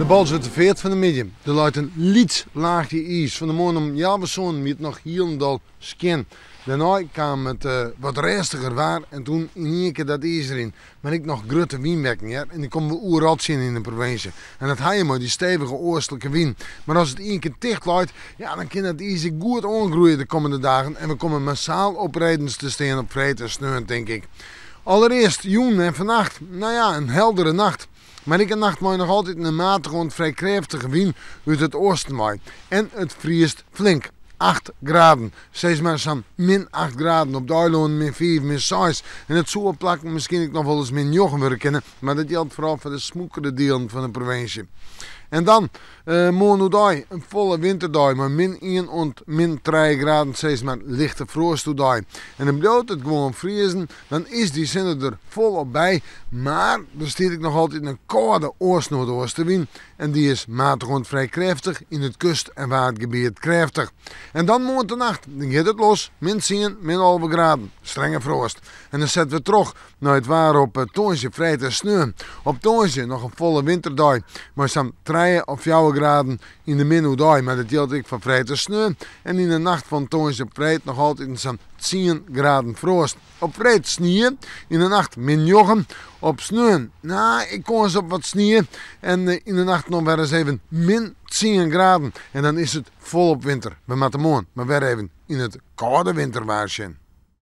De Bolswerder Feart fan 'e middei. Der leit in lyts laachje iis. Fan 'e moarn om healwei sânen wie it noch hielendal skjin. Dêrnei kaam it wat rêstiger waar en toen yn ien kear dat iis deryn. Mar ek noch grutte wynwekken hear. En dy komme we oeral tsjin yn de provinsje. En dat ha je mei dy stevige oastlike wyn. Mar as it ien kear ticht leit, ja, dan kin dat iis ek goed oangroeie de kommende dagen. En we komme massaal op redens te stean op freed en sneon, tink ik. Allerearst jûn en fannacht, no ja, in heldere nacht. Mar ek in nacht mei noch altyd in matige oant frij krêftige wyn út it oasten wei. En it friest flink. Acht graden. Sis mar sa'n min acht graden, op de eilannen min fiif, min seis. En it soe op plakken miskien ek noch wolris min njoggen wurde kinne, mar dat jildt foaral foar de smûkere dielen fan de provinsje. En dan moarn oerdei, in folle winterdei mei min ien oant min trije graden, sis mar lichte froast oerdei. En dan bliuwt it gewoan friezen, Dan is dy sinne der folop by, mar der stiet ek noch altyd in kâlde oast-noardeastewyn en dy is matich oant frij krêftich, yn it kust en waadgebiet krêftich. En dan moarntenacht, dan giet it los, min tsien, min 11 graden, strenge froast. En dan sette we troch nei it waar op tongersdei, freed en sneon. Op tongersdei noch in folle winterdei mei sa'n trije of fjouwer graden yn de min oerdei, mar dat jildt ek foar freed en sneon. En yn de nacht fan tongersdei op freed noch altyd sa'n tsien graden froast. Op freed snie, yn de nacht min njoggen. Op sneon, no, ek kâns op wat snie. En yn de nacht noch wer ris even min tsien graden. En dan is it folop winter. We moatte moarn mar wer even yn it kâlde winterwaar sjen.